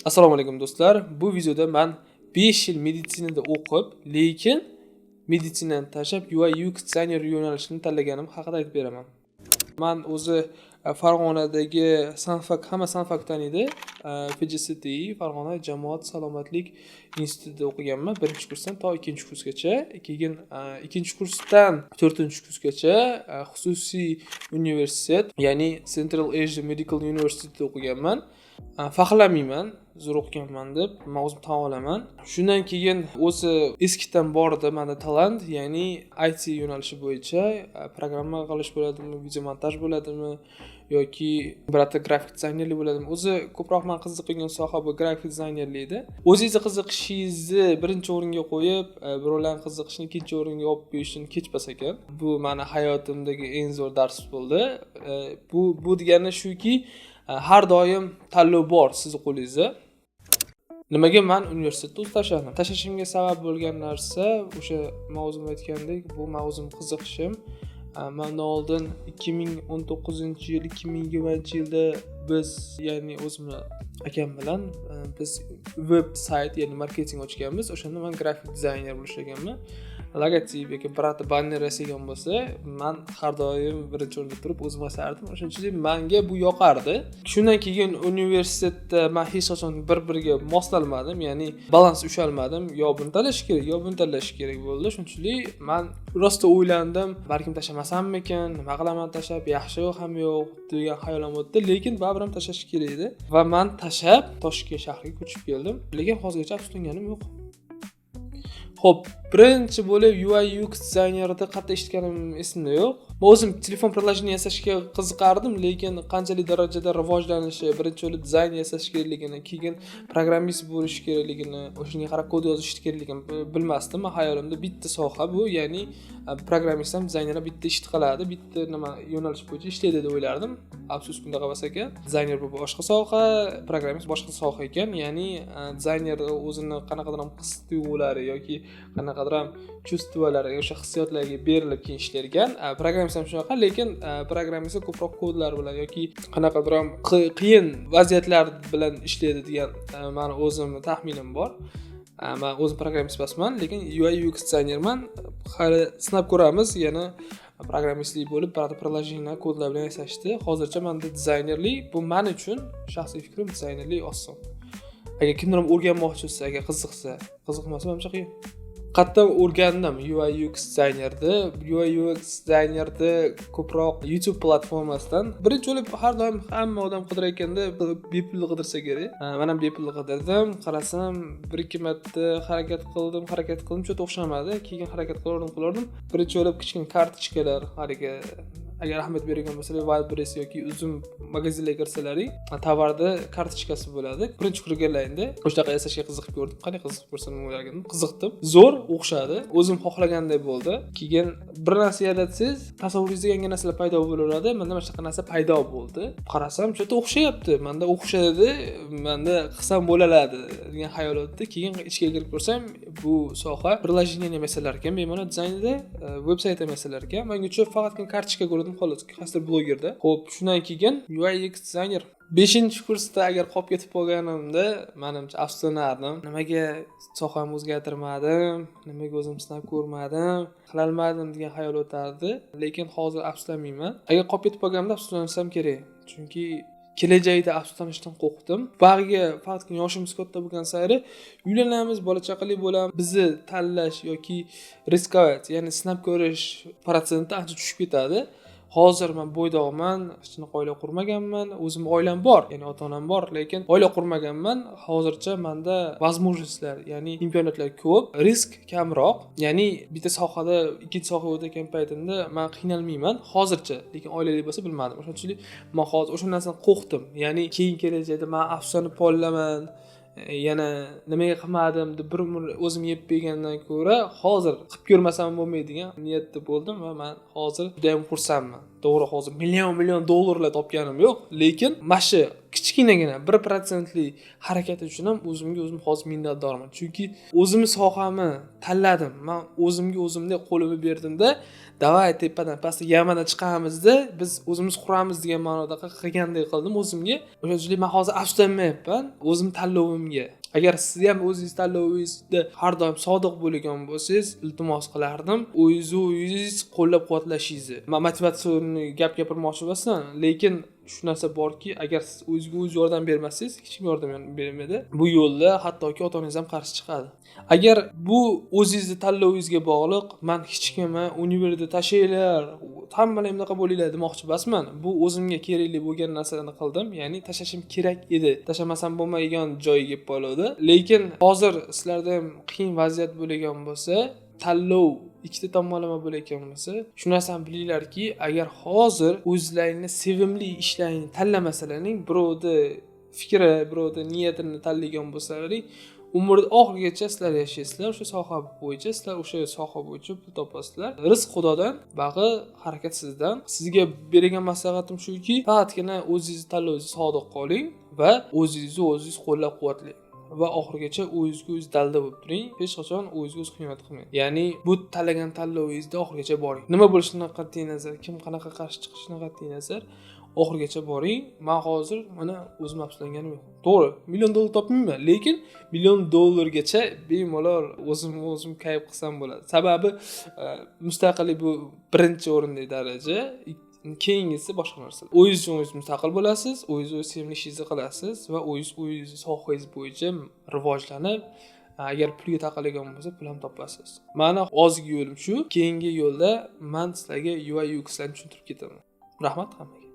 Assalomu alaykum, do'stlar. Bu videoda man 5 yil meditsinada o'qib, lekin meditsinani tashlab, UI UX dizayner yo'nalishini tanlaganim haqida aytib beraman. Man o'zi Farg'onadagi sanfak, hamma sanfak taniydi. FJSTI, Farg'ona jamoat salomatlik institutida o'qiganman. Birinchi kursdan to ikkinchi kursgacha. Keyin ikkinchi kursdan to'rtinchi kursgacha xususiy universitet, ya'ni Central Asia Medical Universityda o'qiganman. Faxrlanmayman zo'r o'qiganman deb, man o'zim tan olaman. Shundan keyin o'zi eskidan bor edi manda talant, ya'ni IT yo'nalishi bo'yicha programma qilish bo'ladimi, video montaj bo'ladimi yoki birorta grafik dizaynerlik bo'ladimi. O'zi ko'proq man qiziqadigan soha bu grafik dizaynerlik edi. O'zingizni qiziqishingizni birinchi o'ringa qo'yib, birovlarni qiziqishini ikkinchi o'ringa olib qo'yishni kech pas ekan. Bu mani hayotimdagi eng zo'r dars bo'ldi. Bu degani shuki, har doim tanlov bor sizni qo'lingizda. Nimaga man universitetni o'zi tashladim? Tashlashimga sabab bo'lgan narsa o'sha man o'zim aytgandek, bu man o'zim qiziqishim. Mandan oldin 2019-yil, 2020-yilda biz, ya'ni o'zimni akam bilan biz veb sayt, ya'ni marketing ochganmiz. O'shanda man grafik dizayner bo'lib ishlaganman. Logotip yoki birorta banner yasagan bo'lsa, man har doim birinchi o'rinda turib o'zim yasardim. O'shaning uchun manga bu yoqardi. Shundan keyin universitetda man hech qachon bir biriga moslolmadim, ya'ni balans ushalmadim. Yo buni tanlash kerak, yo buni tanlash kerak bo'ldi. Shuning uchun man rosta o'ylandim, balkim tashlamasammikan, nima qilaman tashlab, yaxshi ham yo'q degan xayolim o'tdi, lekin baribir ham tashlash kerak edi va man tashlab, Toshkent shahriga ko'chib keldim, lekin hozirgacha afsuslanganim yo'q. Xo'p, birinchi bo'lib UI UX dizaynerni qayerda eshitganim esimda yo'q. Men o'zim telefon приложение yasashga qiziqardim, lekin qanchalik darajada rivojlanishi, birinchi bo'lib dizayn yasash kerakligini, keyin programmist bo'lish kerakligini, o'shanga qarab kod yozish kerakligini bilmasdim. Men hayolimda bitta soha bu, ya'ni programmist ham, dizayner ham bitta ishni qiladi, bitta nima yo'nalish bo'yicha ishlaydi deb o'ylardim. Afsuski, unaqa emas ekan. Dizayner bu boshqa soha, programmist boshqa soha ekan. Ya'ni dizayner o'zini qanaqadir ham his tuyg'ulari yoki qanaqadir ham чувство lari, o'sha hissiyotlarga berilib keyin ishlar ekan. Programmist ham shunaqa, lekin programmist ko'proq kodlar bilan yoki qanaqadir ham qiyin vaziyatlar bilan ishlaydi degan mani o'zimni taxminim bor. Man o'zim programmist emasman, lekin UI UX dizaynerman. Hali sinab ko'ramiz, yana programmistlik bo'lib birorta приложение kodlar bilan yasashdi. Hozircha manda dizaynerlik, bu man uchun shaxsiy fikrim, dizaynerlik oson. Agar kimdir ham o'rganmoqchi bo'lsa, agar qiziqsa, qiziqmasa, manimcha, qiyin. Qayerdan o'rgandim UI UX dizaynerni? UI UX dizaynerni ko'proq YouTube platformasidan. Birinchi bo'lib har doim hamma odam qidirayotganda bepul qidirsa kerak. Man ham bepul qidirdim. Qarasam, bir ikki marta harakat qildim, harakat qildim, что-то o'xshamadi. Keyin harakat qilaverdim, qilaverdim. Birinchi bo'lib kichkina kartochkalar, haligi agar ahamiyat bergan bo'lsalar, Wildberries yoki Uzum magazinlarga kirsalaring, tovarda kartochkasi bo'ladi. Birinchi kirganlaringda o'shanaqa yasashga qiziqib ko'rdim. Qanday qiziqib ko'rsam nima bo'larkan? Qiziqdim. Zo'r o'xshadi. O'zim xohlaganday bo'ldi. Keyin bir narsa yaratsangiz, tasavvuringizda yangi narsalar paydo bo'laveradi. Menda mana shunaqa narsa paydo bo'ldi. Qarasam, что-то o'xshayapti. Menda o'xshadi, menda qilsam bo'ladi degan xayol o'tdi. Keyin ichga kirib ko'rsam, bu soha приложение ham yasalar ekan, bemalol dizaynida veb sayt ham yasalar ekan. Menga faqatgina kartochka ko'rdim, xolos, qaysidir blogerda. Xo'p, shundan keyin UI UX dizayner. Beshinchi kursda agar qolib ketib qolganimda, manimcha, afsuslanardim. Nimaga sohamni o'zgartirmadim, nimaga o'zim sinab ko'rmadim, qilolmadim degan xayol o'tardi. Lekin hozir afsuslanmayman. Agar qolib ketib qolganimda, afsuslansam kerak, chunki kelajakda afsuslanishdan qo'rqdim. Bag'riga faqatgina yoshimiz katta bo'lgan sari uylanamiz, bola chaqali bo'lamiz, bizni tanlash yoki рисковать, ya'ni sinab ko'rish protsenti ancha tushib ketadi. Hozir man bo'ydoqman, hech qanaqa oila qurmaganman. O'zim oilam bor, ya'ni ota onam bor, lekin oila qurmaganman. Hozircha manda возможность lar, ya'ni imkoniyatlar ko'p, risk kamroq. Ya'ni bitta sohada ikkinchi sohaga o'tayotgan paytimda man qiynalmayman hozircha, lekin oilali bo'lsa, bilmadim. O'shaning uchun man hozir o'sha narsadan qo'rqdim, ya'ni keyin kelajakda man afsuslanib qolaman, yana nimaga qilmadim deb bir umr o'zim yeb bergandan ko'ra, hozir qilib ko'rmasam bo'lmaydi degan niyatda bo'ldim va man hozir judayam xursandman. To'g'ri, hozir million million dollarlar topganim yo'q, lekin mana shu kichkinagina 1%lik harakat uchun ham o'zimga o'zim hozir minnatdorman, chunki o'zimni sohamni tanladim. Man o'zimga o'zimda qo'limni berdimda, давай tepadan pastga яма dan chiqamizda, biz o'zimiz quramiz degan ma'noda qilgandek qildim o'zimga. O'sha uchun man hozir afsuslanmayapman o'zim tanlovimga. Agar siz ham o'zingiz tanlovingizda har doim sodiq bo'lgan bo'lsangiz, iltimos qilardim, o'zingizni o'zingiz qo'llab quvvatlashingizni. Man motivatsion gap gapirmoqchi emasman, lekin shu narsa borki, agar siz o'zingizga o'zingiz yordam bermasangiz, hech kim yordam bermaydi bu yo'lda, hattoki ota onangiz ham qarshi chiqadi. Agar bu o'zingizni tanlovingizga bog'liq, man hech kimni универ da tashlanglar, hammalar bunaqa bo'linglar demoqchi emasman. Bu o'zimga kerakli bo'lgan narsani qildim, ya'ni tashlashim kerak edi, tashlamasam bo'lmaydigan joyga kelib qoluvdi. Lekin hozir sizlarda ham qiyin vaziyat bo'lgan bo'lsa, tanlov ikkita tomonlama bo'layotgan bo'lsa, shu narsani bilinglarki, agar hozir o'zlaringni sevimli ishlaringni tanlamasalaring, birovni fikri, birovni niyatini tanlagan bo'lsalaring, umrni oxirigacha sizlar yashaysizlar o'sha soha bo'yicha, sizlar o'sha soha bo'yicha pul topasizlar. Rizq Xudodan, bag'i harakat sizdan. Sizga bergan maslahatim shuki, faqatgina o'zingizni tanlovingizga sodiq qoling va o'zingizni o'zingiz qo'llab quvvatlang va oxirigacha o'zingizga o'zingiz dalda bo'lib turing, hech qachon o'zingizga o'zingiz xiyonat qilmang. Ya'ni bu tanlagan tanlovingizda oxirigacha boring, nima bo'lishidan qat'iy nazar, kim qanaqa qarshi chiqishidan qat'iy nazar, oxirigacha boring. Man hozir mana o'zim afsuslanganim yo'q. To'g'ri, million dollar topmayman, lekin million dollargacha bemalol o'zimni o'zim kayf qilsam bo'ladi. Sababi mustaqillik bu birinchi o'rindagi daraja, keyingisi boshqa narsa. O'zingiz o'zingiz mustaqil bo'lasiz, o'zingiz o'z sevimli ishingizni qilasiz va o'zingiz o'zingizni sohangiz bo'yicha rivojlanib, agar pulga taqalgan bo'lsa, pul ham topasiz. Mani hozirgi yo'lim shu. Keyingi yo'lda man sizlarga UI UXlarni tushuntirib ketaman. Rahmat hammaga.